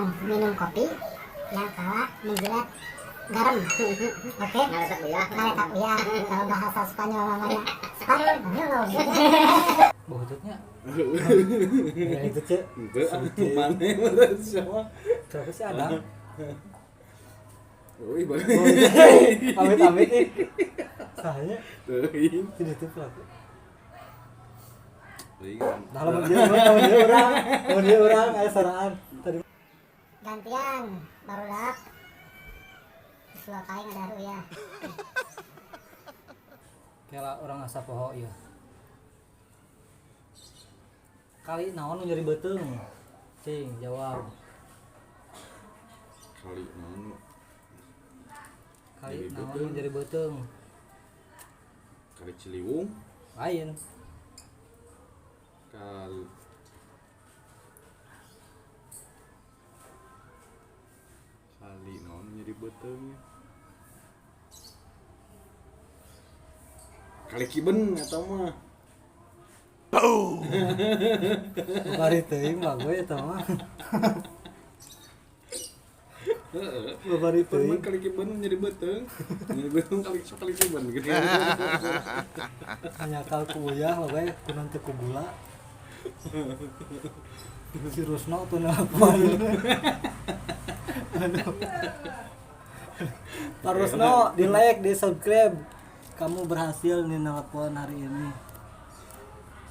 Menang minum kopi, yang kalah menjilat garam. Oke? Ngaletak uyah. Ngaletak uyah. Kalau bahasa Spanyol namanya Spanyol. Bau tutnya. Ya itu, Cek. Ente mana mana siapa? Siapa sih Adam? Wih, bagus. Amit amit ih. Sahanya Teuing. tidak itu pelaku. Teuing. Nah, lamun dia urang, lamun dia urang aya soraan. Tadi Gantian, barudak. Terus dua kali ngadahar uyah. Kela urang asa poho ieu. Kali naon nu nyeri beuteung? Cing, jawab. Kali naon? Kali Nyeri naon nu beuteung. nyeri beuteung? Kali Ciliwung, Lain. Kali Kali naon nyeri beuteung? Kali Kiben eta mah. Bari teuing mah gue eta mah. Heeh. Babari Itu mah teuing. kali Kiben nyeri beuteung. Nyeri beuteung kali kali Kiben gitu. Nyakal ku uyah bae kunaon teu ku gula. Si Rusno tuh nelpon. Aduh. Pak Rusno di like, di subscribe. Kamu berhasil nih nelpon hari ini.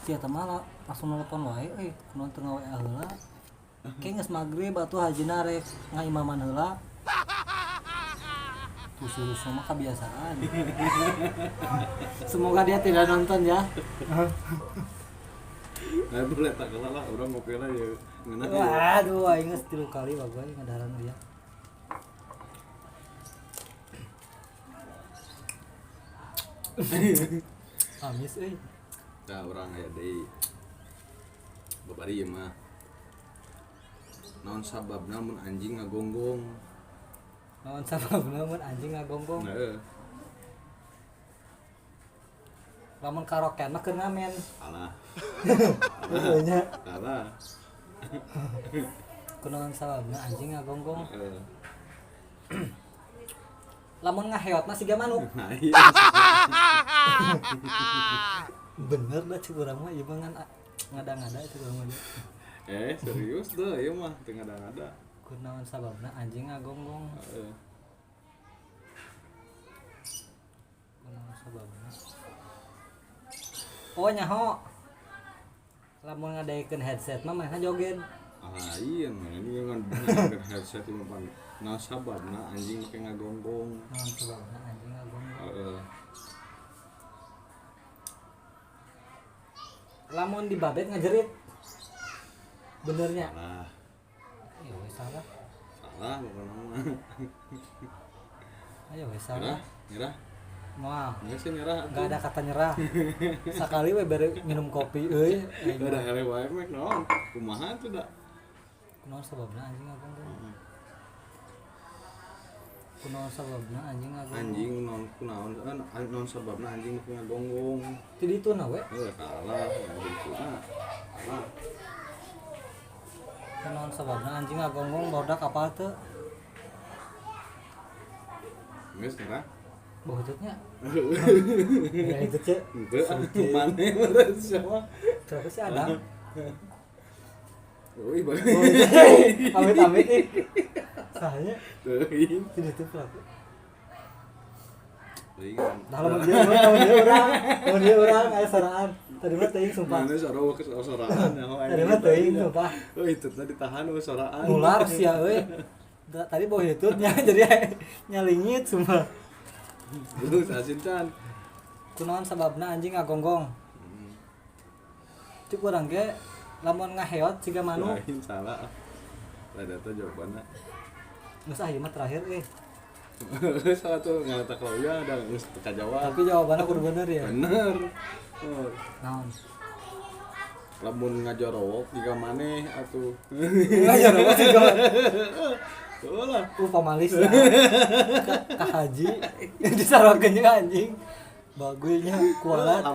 Si eta mah langsung nelpon wae euy, kunaon teu ngawa heula. Kayak geus magrib atuh hajina rek ngaimaman heula. Tuh si Rusno mah kebiasaan. Semoga dia tidak nonton ya. Nah, boleh tak kalah lah, urang ngopi lah ya. Ngeunah ya. Waduh, aing geus 3 kali bagoy ngadaran dia. Amis euy. Nah, urang aya deui. Babari ieu mah. Naon sababna mun anjing ngagonggong? Naon sababna mun anjing ngagonggong? Heeh. Lamun karaokean mah keur ngamen. Salah. Heueuh nya. Salah. Kunaon sababna anjing ngagonggong? Heeh. Lamun ngaheot mah siga manuk. Nah, iya. Bener dah cik urang mah ieu mah ngan ngada-ngada cik urang mah. Eh, serius deh, ieu mah teu ngada-ngada. Kunaon sababna anjing ngagonggong? Heeh. Kunaon sababna? Oh nyaho. Lamun ngadaekeun headset mah manehna joget. Ah, iya, mah ini ngan headset ieu mah pan. Naon sababna anjing make ngagonggong? Naon sababna anjing ngagonggong? Heeh. Lamun dibabet ngajerit. Benernya. Salah. Ayo we salah. Salah pokokna mah. Ayo we salah. Nyerah, nyerah. Moal. Enggak sih nyerah. Enggak ada kata nyerah. Sakali we bere minum kopi euy. Aing Gak ada mah. hele wae mek naon. Kumaha tuh da? Kunaon sababna anjing ngagonggong? Kunaon sababna anjing ngagonggong? Anjing naon kunaon naon sababna anjing make ngagonggong. Ti ditu na we. Eh salah, anjing kumaha. Salah. Kunaon sababna anjing ngagonggong barudak apal teu? Geus nyerah. Bau tutnya. Ya itu cek. Ente mana mana siapa? Siapa sih Adam? Wih, bagus. Amit amit ih. Sahanya Teuing. tidak itu pelaku. Teuing. Nah, lamun dia urang, lamun dia urang aya soraan. Tadi mah teuing sumpah. Mana sora ke soraan Tadi mah teuing sumpah. Oh, itu tadi ditahan oh soraan. Nular sia euy. Tadi bau hitutnya jadi nyalingit sumpah. Terus asin can. Kunaon sababna anjing ngagonggong? Cuk urang ge lamun ngaheot siga manuk. Lain salah. Lah data jawabanna. Geus ah ieu mah terakhir euy. Salah tuh ngaletak lauya ada geus teu kajawab. Tapi jawabannya kudu bener ya. Bener. Oh, Naon? lamun ngajorowok jika maneh atuh. Ngajorowok siga Heuh lah. Pamalis ya. Ka haji disarokeun jeung anjing. Baguynya kualat.